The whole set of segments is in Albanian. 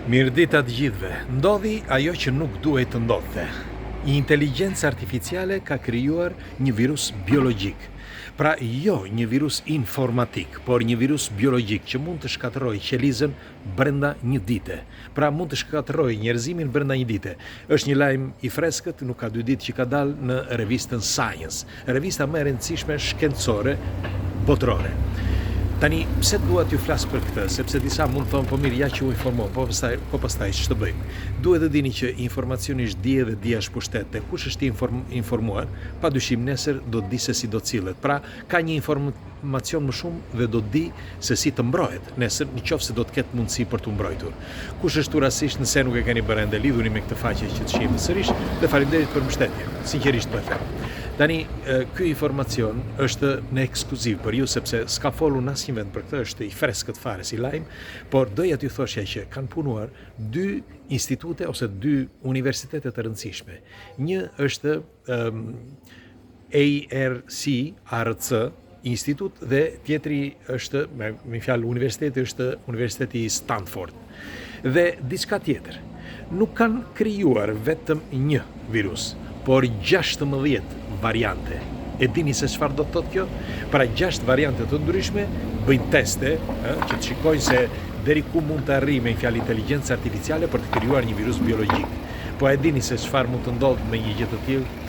Mirëdita të gjithëve. Ndodhi ajo që nuk duhej të ndodhte. Inteligjenca artificiale ka krijuar një virus biologjik. Pra jo një virus informatik, por një virus biologjik që mund të shkatërrojë qelizën brenda një dite. Pra mund të shkatërrojë njerëzimin brenda një dite. Është një lajm i freskët, nuk ka dy ditë që ka dalë në revistën Science, revista më e rëndësishme shkencore botërore. Tani, pse dua t'ju flas për këtë? Sepse disa mund të thonë, po mirë, ja që u informuam, po pastaj, po pastaj ç'të bëjmë? Duhet të dini që informacioni është dije dhe dija është pushtet. Dhe kush është i informuar, padyshim nesër do të di se si do të sillet. Pra, ka një inform informacion më shumë dhe do të di se si të mbrohet nesër në qoftë se do të ketë mundësi për t'u mbrojtur. Kush është rastësisht nëse nuk e keni bërë ende lidhuni me këtë faqe që të shihemi sërish dhe faleminderit për mbështetjen. Sinqerisht po e them. Tani ky informacion është në ekskluziv për ju sepse s'ka folur në asnjë vend për këtë, është i freskët fare si lajm, por doja t'ju thoshja që kanë punuar dy institute ose dy universitete të rëndësishme. Një është um, ARC, ARC, Institut dhe tjetri është, me, me fjalë universiteti është Universiteti i Stanford. Dhe diçka tjetër, nuk kanë krijuar vetëm një virus, por 16 variante. E dini se çfarë do të thotë kjo? Pra 6 variante të ndryshme bëjnë teste, ë, që të shikojnë se deri ku mund të arrijë me fjalë inteligjenca artificiale për të krijuar një virus biologjik. Po e dini se çfarë mund të ndodhë me një gjë të tillë?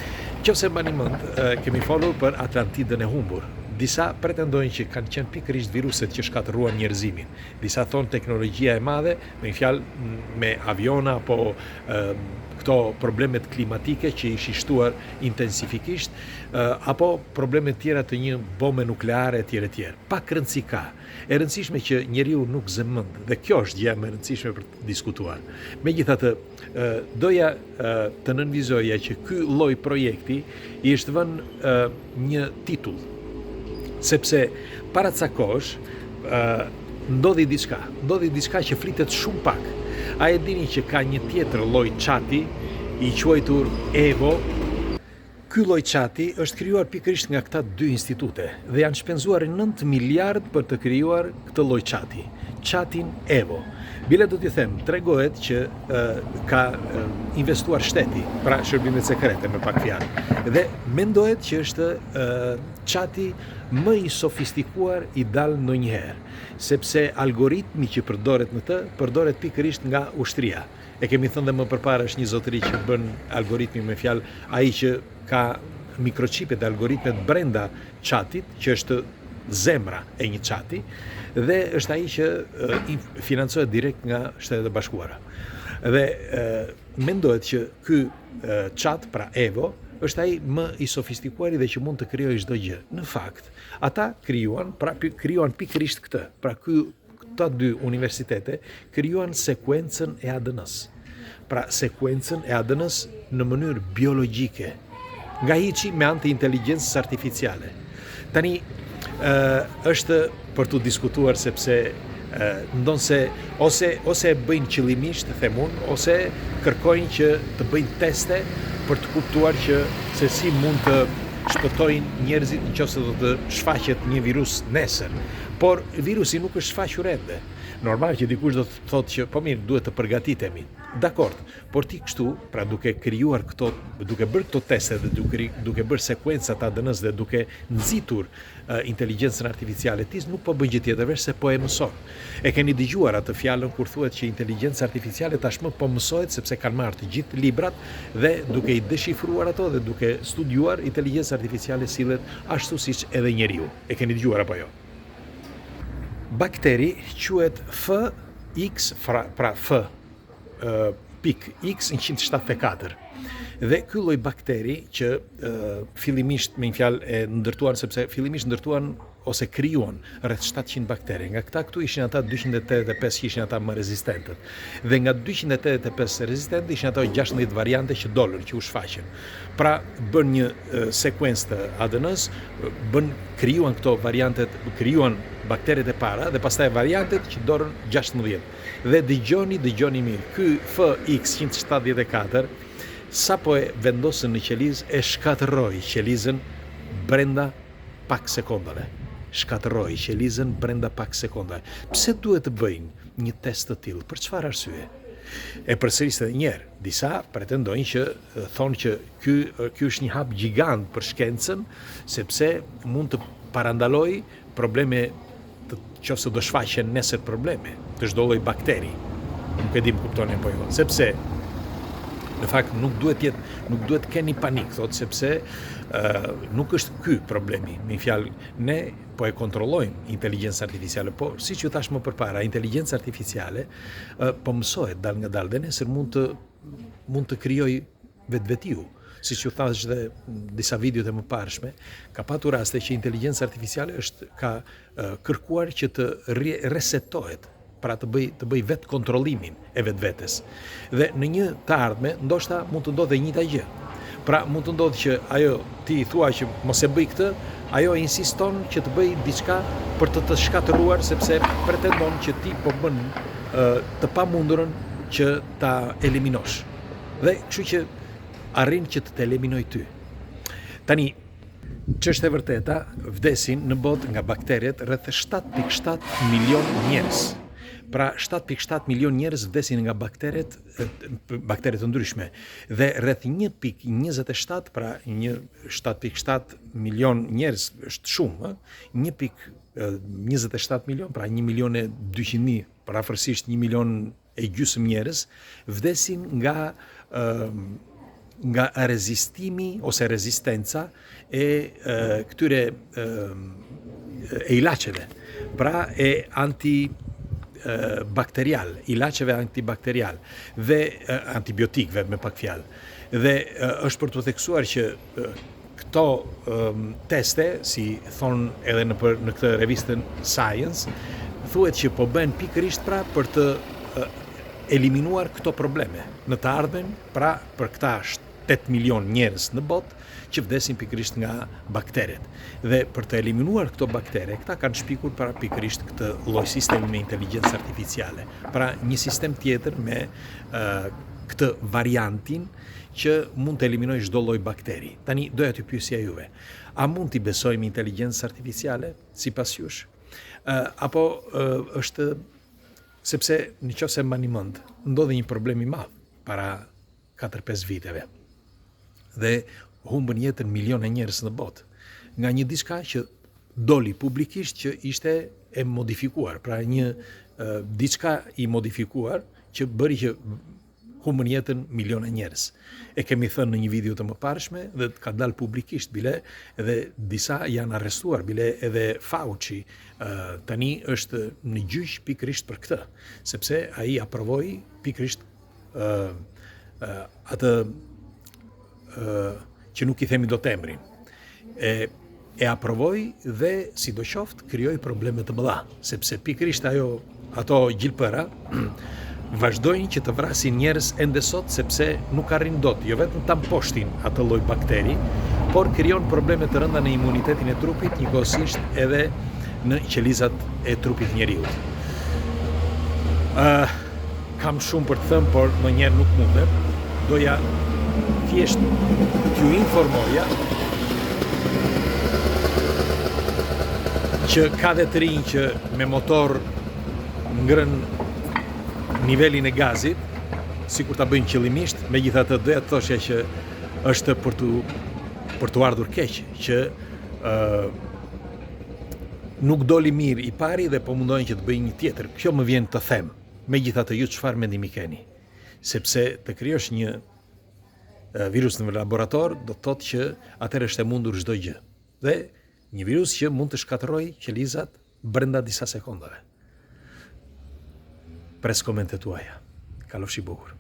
Qofse mbani mend, kemi folur për Atlantidën e humbur. Disa pretendojnë që kanë qenë pikërisht viruset që shkatërruan njerëzimin. Disa thonë teknologjia e madhe, me një fjalë me aviona apo këto problemet klimatike që ishin shtuar intensifikisht, apo probleme të tjera të një bombe nukleare etj etj. Pak rëndësi ka. E rëndësishme që njeriu nuk zë mend dhe kjo është gjëja më e rëndësishme për të diskutuar. Megjithatë, doja të nënvizoja që ky lloj projekti i është vënë një titull, sepse para ca kohësh ndodhi diçka, ndodhi diçka që flitet shumë pak. A e dini që ka një tjetër lloj chati i quajtur Evo? Ky lloj chati është krijuar pikërisht nga këta dy institute dhe janë shpenzuar 9 miliard për të krijuar këtë lloj chati, chatin Evo. Bile do t'ju them, tregohet që e, ka e, investuar shteti, pra shërbimet sekrete me pak fjalë. Dhe mendohet që është e, chati më i sofistikuar i dalë ndonjëherë, sepse algoritmi që përdoret në të, përdoret pikërisht nga ushtria. E kemi thënë dhe më përpara është një zotëri që bën algoritmi me fjalë, ai që ka mikroçipet dhe algoritmet brenda chatit, që është zemra e një chati dhe është ai që financohet direkt nga Shtetet e Bashkuara. Dhe mendohet që ky chat, pra Evo, është ai më i sofistikuari dhe që mund të krijojë çdo gjë. Në fakt, ata krijuan, pra krijuan pikërisht këtë. Pra ky Këta dy universitete krijuan sekuencën e ADN-së. Pra sekuencën e ADN-së në mënyrë biologjike, nga hiçi me anë të inteligjencës artificiale. Tani ë është për t'u diskutuar sepse ndonëse ose ose e bëjnë qëllimisht, them unë, ose kërkojnë që të bëjnë teste për të kuptuar që se si mund të shpëtojnë njerëzit në qoftë se do të shfaqet një virus nesër. Por virusi nuk është shfaqur ende. Normal që dikush do të thotë që po mirë, duhet të përgatitemi. Dakord, por ti kështu, pra duke krijuar këto, duke bërë këto teste dhe duke duke bërë sekuencat e ADN-së dhe duke nxitur uh, inteligjencën artificiale, ti nuk po bën gjë tjetër veç se po e mëson. E keni dëgjuar atë fjalën kur thuhet që inteligjenca artificiale tashmë po mësohet sepse kanë marrë të gjithë librat dhe duke i deshifruar ato dhe duke studiuar inteligjenca artificiale sillet ashtu siç edhe njeriu. E keni dëgjuar apo jo? Bakteri quhet FX, pra F pik X 174. Dhe ky lloj bakteri që fillimisht me një fjalë e ndërtuan sepse fillimisht ndërtuan ose krijuan rreth 700 baktere. Nga këta këtu ishin ata 285 që ishin ata më rezistentët. Dhe nga 285 rezistentët ishin ato 16 variante që dolën, që u shfaqën. Pra bën një sekuencë të ADN-së, bën krijuan këto variantet, krijuan bakteret e para dhe pastaj variantet që dolën 16. Dhe dëgjoni, dëgjoni mirë, ky FX174 sapo e vendosën në qelizë e shkatërroi qelizën brenda pak sekondave. Shkatërroi qelizën brenda pak sekondave. Pse duhet të bëjnë një test të tillë? Për çfarë arsye? E përsëris edhe një herë, disa pretendojnë që thonë që ky ky është një hap gjigant për shkencën, sepse mund të parandalojë probleme të qoftë se do shfaqen nesër probleme të çdo lloj bakteri. Nuk e di më kuptoni apo jo, sepse në fakt nuk duhet të jetë, nuk duhet të keni panik, thotë sepse ë nuk është ky problemi. Me një fjalë, ne po e kontrollojmë inteligjencën artificiale, po siç ju thashë më përpara, inteligjenca artificiale ë po mësohet dalëngadalë dhe nesër mund të mund të krijojë vetvetiu. Siç ju thashë dhe disa videot e mëparshme, ka patur raste që inteligjenca artificiale është ka kërkuar që të resetohet, pra të bëj të bëj vetë kontrollimin e vetvetes. Dhe në një të ardhme ndoshta mund të ndodhë e njëjta gjë. Pra mund të ndodhë që ajo ti i thua që mos e bëj këtë, ajo insiston që të bëjë diçka për të të shkatërruar sepse pretendon që ti po bën të pamundurën që ta eliminosh. Dhe kështu që arrin që të të eliminojë ty. Tani, ç'është e vërteta, vdesin në botë nga bakteret rreth 7.7 milion njerëz. Pra 7.7 milion njerëz vdesin nga bakteret, baktere të ndryshme dhe rreth 1.27, pra një 7.7 milion njerëz është shumë, ë? 1.27 milion, pra 1 milion e 200 mijë, përafërsisht 1 milion e gjysmë njerëz vdesin nga nga rezistimi ose rezistenca e këtyre e ilaçeve, pra e anti bakterial, ilaçeve antibakterial dhe antibiotikëve me pak fjalë. Dhe është për t'u theksuar që Këto teste, si thonë edhe në për, në këtë revistën Science, thuhet që po bëhen pikërisht pra për të eliminuar këto probleme në të ardhmen, pra për këta 8 milion njerëz në botë që vdesin pikërisht nga bakteret. Dhe për të eliminuar këto baktere, këta kanë shpikur pra pikërisht këtë lloj sistemi me inteligjencë artificiale. Pra një sistem tjetër me uh, këtë variantin që mund të eliminojë çdo lloj bakteri. Tani doja t'ju pyesja juve, a mund t'i besojmë inteligjencës artificiale sipas jush? Ë apo ë, është sepse në qoftë se mbani mend, ndodhi një problem i madh para 4-5 viteve. Dhe humbën jetën miliona njerëz në botë nga një diçka që doli publikisht që ishte e modifikuar, pra një diçka i modifikuar që bëri që humbën jetën miliona njerëz. E kemi thënë në një video të mëparshme dhe ka dalë publikisht bile edhe disa janë arrestuar, bile edhe Fauci tani është në gjyq pikërisht për këtë, sepse ai aprovoi pikërisht atë që nuk i themi dot emrin. E e aprovoi dhe sidoqoftë krijoi probleme të mëdha, sepse pikërisht ajo ato gjilpëra vazhdojnë që të vrasin njerëz ende sot sepse nuk arrin dot jo vetëm ta mposhtin atë lloj bakteri, por krijon probleme të rënda në imunitetin e trupit, njëkohësisht edhe në qelizat e trupit të njeriut. Ë uh, Kam shumë për të thënë, por ndonjëherë nuk mundem. Doja thjesht t'ju informoja që ka dhe të rinj që me motor ngrenë nivelin e gazit, sikur ta bëjnë qëllimisht, megjithatë doja të thosha që është për t'u për t'u ardhur keq që ë uh, nuk doli mirë i pari dhe po mundohen që të bëjnë një tjetër. Kjo më vjen të them. Megjithatë ju çfarë mendimi keni? Sepse të krijosh një virus në laborator do të thotë që atëherë është e mundur çdo gjë. Dhe një virus që mund të shkatërrojë qelizat brenda disa sekondave. Pres komentet tuaja. Kalofshi bukur.